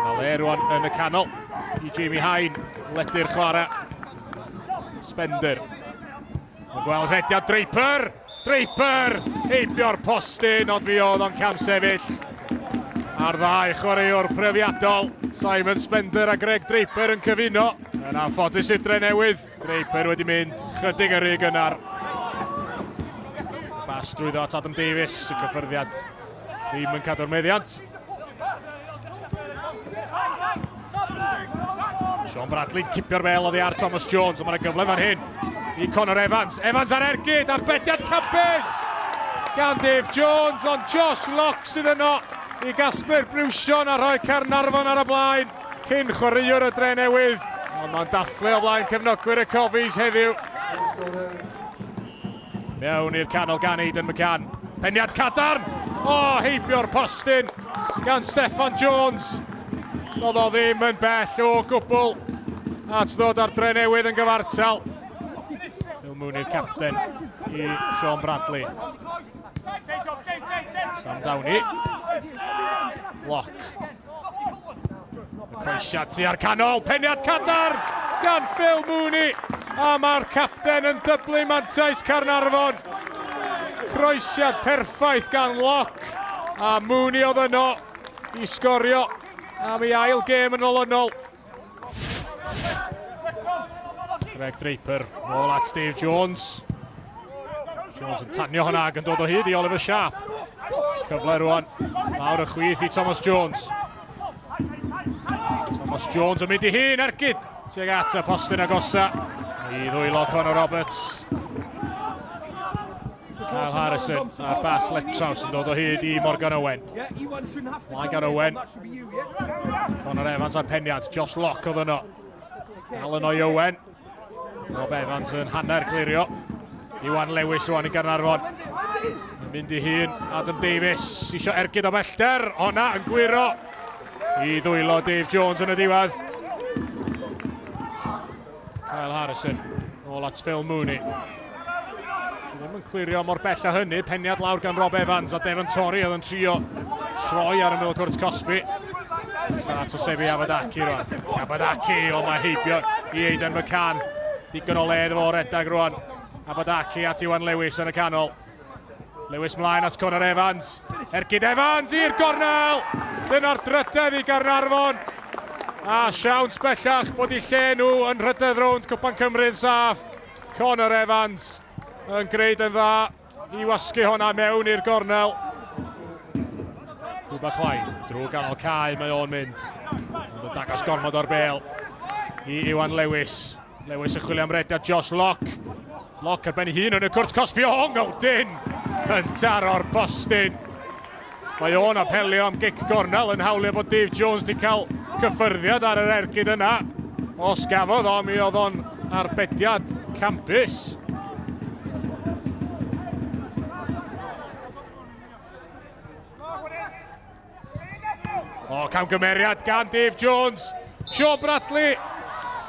Mae le rwan yn y canol i Jamie Hine. Ledu'r chwarae. Spender. Mae'n gweld rhediad Draper. Draper! Heibio'r postyn, ond mi oedd o'n camsefyll. A'r ddau chwaraewr profiadol, Simon Spender a Greg Draper yn cyfuno. Yn anffodus i'r Drenewydd, Draper wedi mynd chydig yn rhy gynnar. Bas drwyddo at Adam Davies, y cyffyrddiad ddim yn cadw'r meddiant. Sean Bradley cipio'r bel oddi ar Thomas Jones, ond mae'n gyfle fan hyn i Conor Evans. Evans ar ergyd, arbediad campus gan Dave Jones, ond Josh Locke sydd yno i gasglu'r briwsion a rhoi Caernarfon ar y blaen cyn chwaraewr y Dre Newydd. Ond mae'n dathlu o flaen cefnogwyr y Cofis heddiw. Mewn i'r canol gan Aidan McCann. Peniad cadarn! O, oh, heibio'r postyn gan Steffan Jones. Doedd o ddim yn bell o gwbl at ddod ar Drenewydd yn gyfartal. Phil Mooney'r capten i Sean Bradley. Sam Downey. Lock. Y croesiad tua'r canol, peniad cadarn gan Phil Mooney. A mae'r capten yn dyblu mantais Caernarfon. Croesiad perffaith gan Locke. A Mooney oedd yno i sgorio am ei ail gêm yn olynol. Greg Draper, nôl at Dave Jones. Jones yn tanio hwnna ac yn dod o hyd i Oliver Sharp. Cyfle rwan, lawr y chwith i Thomas Jones. Thomas Jones yn mynd i hun ergyd tuag at y postyn agosa. I ddwylo Conor Roberts. Kyle Harrison a'r bas Letraws yn dod o hyd i Morgan Owen. Mae gan Owen. Conor Evans a'r peniad. Josh Locke oedd yno. Dal yno i Owen. Rob Evans yn hanner clirio. Iwan Lewis rwan i Gaernarfon. Yn mynd i hun Adam Davies. Isio ergyd o bellter. Honna yn gwyro i ddwylo Dave Jones yn y diwedd. Kyle Harrison, nôl at Phil Mooney. Ddim yn clirio mor bell â hynny, peniad lawr gan Rob Evans a Devon Torrey oedd yn trio troi ar ymyl cwrt Cosby. Allan at Osefi Abadaki rwan. Abadaki, o mae heibio i Aidan McCann. Digon o le iddo fo redag rwan. Abadaki at Iwan Lewis yn y canol. Lewis mlaen at Conor Evans. Ergyd Evans i'r gornel! Dyna'r drydedd i Gaernarfon. A siawns bellach bod eu lle nhw yn rhydedd rownd Cwpan Cymru'n saff. Conor Evans yn gwneud yn dda i wasgu honna mewn i'r gornel. Kuba Klein, drwy ganol cae mae o'n mynd. Ond yn dangos gormod o'r bel i Iwan Lewis. Lewis yn chwilio am rediad Josh Locke. Locke ar ben ei hun yn y cwrt cosbi o ongl dyn yn taro'r postyn. Mae o'n apelio am gic gornel yn hawlio bod Dave Jones wedi cael cyffyrddiad ar yr ergyd yna. Os gafodd o, mi oedd o'n arbediad campus. O, camgymeriad gan Dave Jones. Sean Bradley.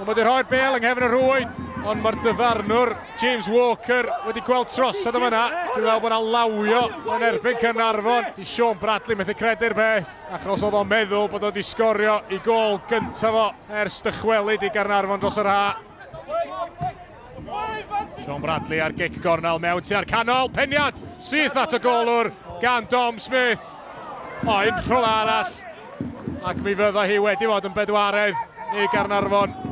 Ond mae wedi rhoi'r bel yng nghefn y rhwyd. Ond mae'r dyfarnwr, James Walker, wedi gweld trosedd yma yna. Dwi'n meddwl bod yna lawio yn erbyn Caernarfon. Di Sean Bradley methu credu'r peth, achos oedd o'n meddwl bod o wedi sgorio i gol gyntaf o ers dychwelyd i Gaernarfon dros yr ha. Sean Bradley ar gic gornel mewn tua'r canol. Peniad syth at y golwr gan Dom Smith. O, unrhyw arall. Ac mi fydda hi wedi fod yn bedwaredd i Gaernarfon.